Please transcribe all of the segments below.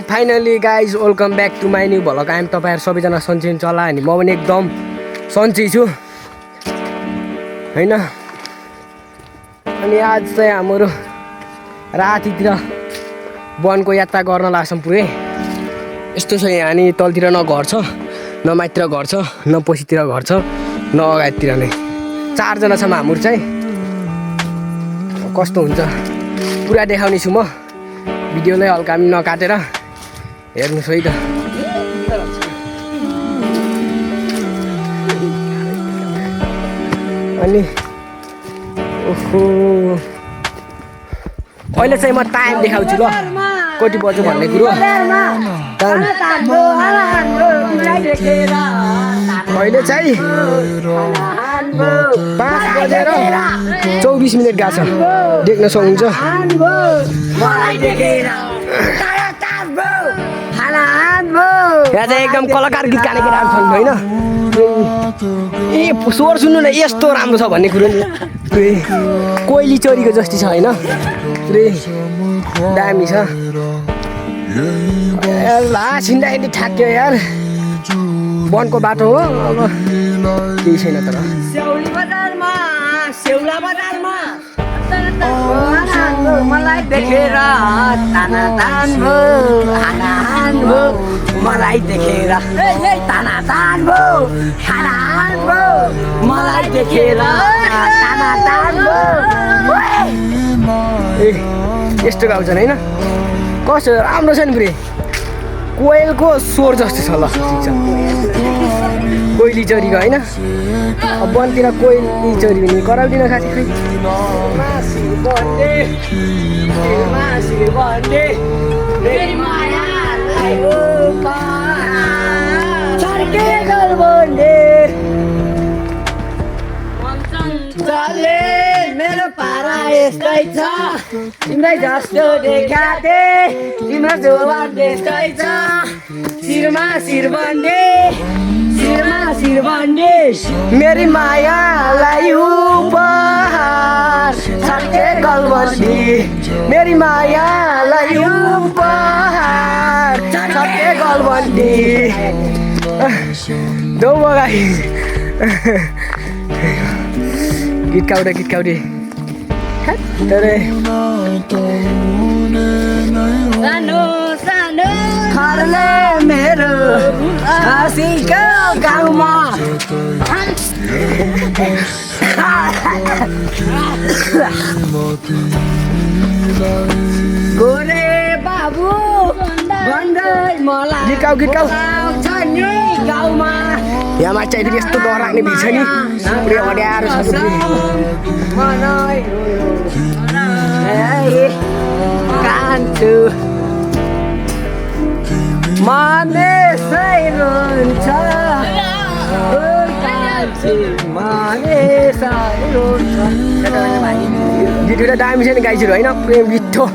Finally guys welcome back to my new vlog. I'm तपाईँहरू सबैजना सन्चै हुनुहुन्छ होला अनि म पनि एकदम सन्चै छु होइन। अनि आज चाहिँ हाम्रो रातितिर वनको यात्रा गर्न लाग्छौँ पुरै। यस्तो छ यहाँ अनि तलतिर न घर छ न माथितिर घर छ न पछितिर घर छ न अगाडितिर नै। 4 जना छौँ हाम्रो चाहिँ। कस्तो हुन्छ पुरा देखाउने छु म भिडियोलाई हल्का पनि नकाटेर हेर्नुहोस् है त। अनि ओहो अहिले चाहिँ म टाइम देखाउँछु ल कति बज्यो भन्ने कुरो। अहिले चाहिँ 5:24 गएको छ देख्न सक्नुहुन्छ। यहाँ चाहिँ एकदम कलाकार गीत गाने केटाहरू छन् होइन। ए स्वर सुन्नु न यस्तो राम्रो छ भन्ने कुरो नि। कोइली चोरीको जस्तै छ होइन। पुरै दामी छ यार। छिन्दाखेरि ठ्याक्यो यार। वनको बाटो हो अब केही छैन तर। मलाई देखेर ताना तान भो हाना हान भो मलाई देखेर ताना तान भो हाना हान भो मलाई देखेर ताना तान भो। ए यस्तो गाउँछन् होइन। कस्तो राम्रो छ नि पुरै। कोयलको स्वर जस्तो छ ल। ठिक छ कोइली चोरीको होइन। अब वनतिर कोइली चोरी भने कराउँदिन खाँची खै। मेरो पारा यस्तै छ तिम्रै जस्तो देखा तिम्रो जोवान त्यस्तै छ। शिरमा शिर बन्ने मेरी मायालाई उपहार छर्के गलबन्दी मेरी मायालाई उपहार छर्के गलबन्दी। दो गाई गीत गाउँदै सानो खरले मेरो हाँसीको गाउँमा गोरे बाबु भन्दै मलाई गीत गाउ छ नि गाउँमा। यहाँ माथि चाहिँ फेरि यस्तो डर लाग्ने भिड छ नि पुरै अड्यारो छ। कान्छु मानेसै रोन्छ गीत एउटा दामी छ नि गाइजहरू होइन। प्रेम गीत हो।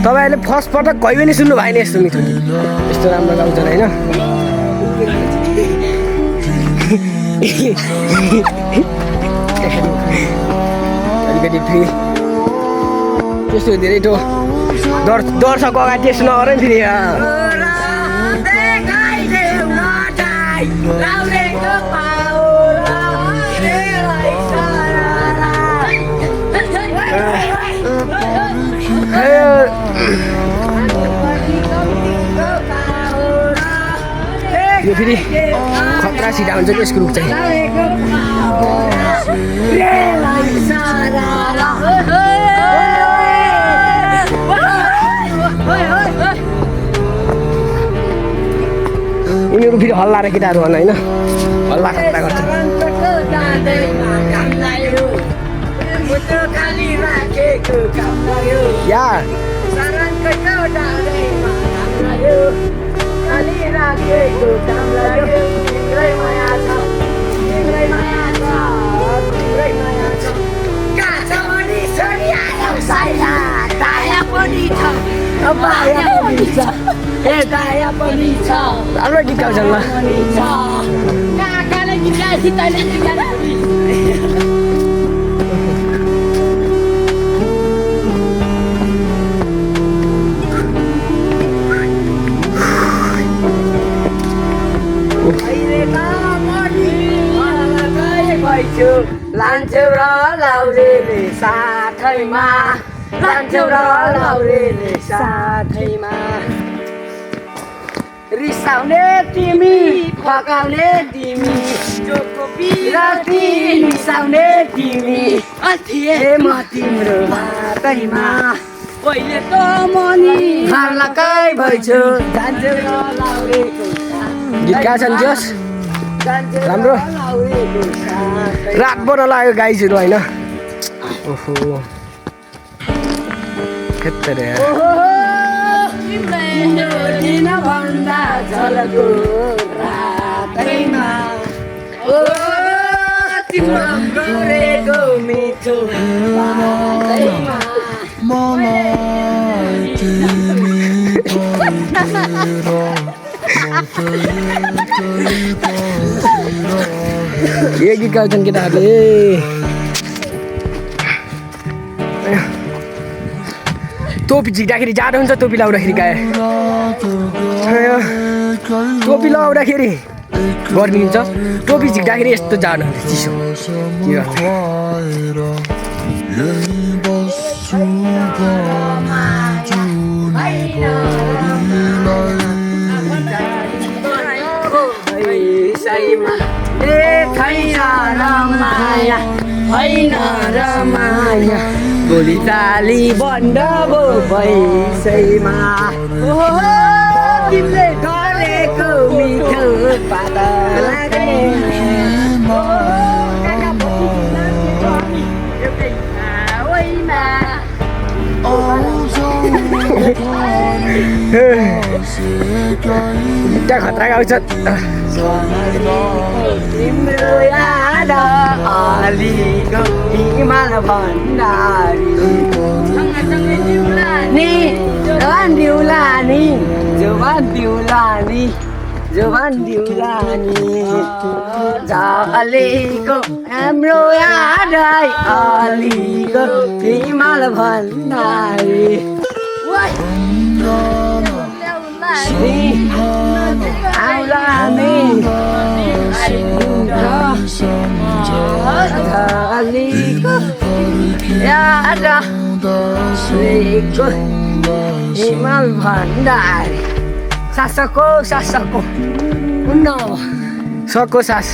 तपाईँहरूले फर्स्ट पटक कहिले पनि सुन्नु भएन यस्तो मिठो गीत। यस्तो राम्रो गाउँछन् होइन। अलिकति फेरि त्यस्तो धेरै ठो दर्शक अगाडि त्यस्तो नगर नि फेरि। यो फेरि खतरा सिधा हुन्छ कि यसको रुख चाहिँ। यिनीहरू फेरि हल्ला र केटाहरू भन होइन। हल्ला खतरा गर्छ। या राम्रो गीत गाउँछन् ल। भइछु लान्छौ र लाउरेले साथैमा लान्छौ र लाउरेले साथैमा रिसाउने तिमी फकाउने तिमी चोको बिराती रिसाउने तिमी थिए म तिम्रो बाटैमा पहिले त मनी हार्लाकै भइछु जान्छौ र लाउरेको गीत गा छन् जस राम्रो रात बन लाग्यो गाइजहरू होइन ओहो खेत्तरे दिन भन्दा झलको रातैमा ओ तिम्रो गरेको मिठो बातैमा के गीत गाउँछन् केटाहरूले टोपी झिक्दाखेरि जाडो हुन्छ टोपी लाउँदाखेरि गाए टोपी लाउँदाखेरि गर्मी हुन्छ टोपी झिक्दाखेरि यस्तो जाडो हुन्छ चिसो गोली चाली बन्द भो पैसैमा तिमीले गरेको मिठो पाता खतरा गाउँछ तिम्रो याद अलीको हिमाल भण्डारी जोबान दिउलानी अलीको हाम्रो याद अलीको हिमाल भण्डारी हिमाल भण्डारी सासको सको सास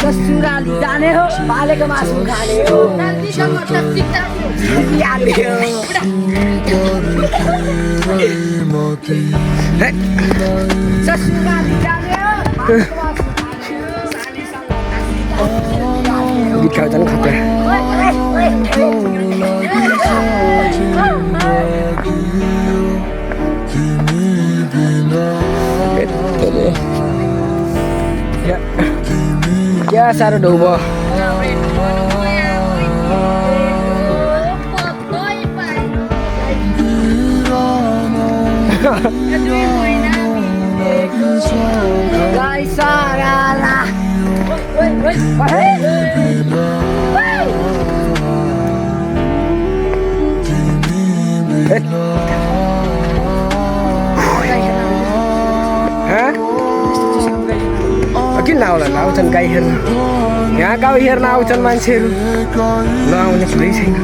ससुराली जाने हो पालेको मासु खाने हो ससुराली जाने हो गीत गाउँछन् खतरा क्या साह्रो ढौ भयो किन नआउला आउँछन् गाई हेर्न यहाँ गाउँ हेर्न आउँछन् मान्छेहरू नआउने कुरै छैन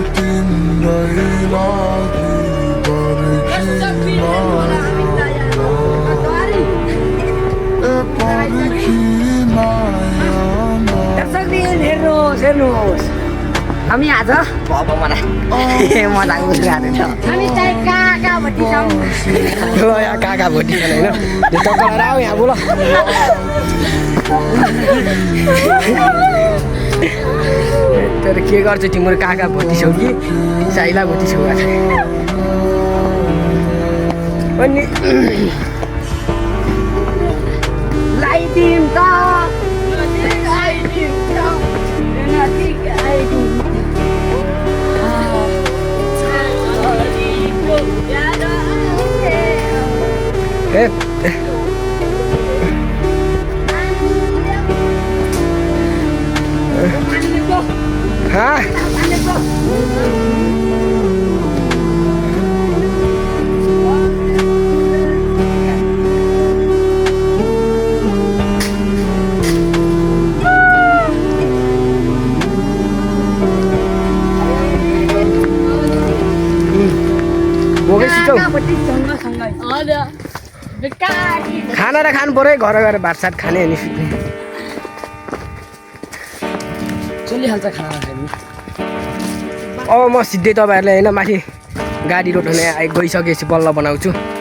हेर्नुहोस् हामी आज मलाई मजा हामी चाहिँ काका भोटी छौँ ल यहाँ काका भोटी छन् होइन यो टक्कर आऊ यहाँ बोल तर के गर्छ तिम्रो काका भोटी छौ कि साइला भोटी छौ अनि लाइदिम त हौ खाना र खानु पऱ्यो घर गएर भातसात खाने अनि चलिहाल्छ खाना खानु अब म सिधै तपाईँहरूलाई होइन माथि गाडी रोटाउने गइसकेपछि बल्ल बनाउँछु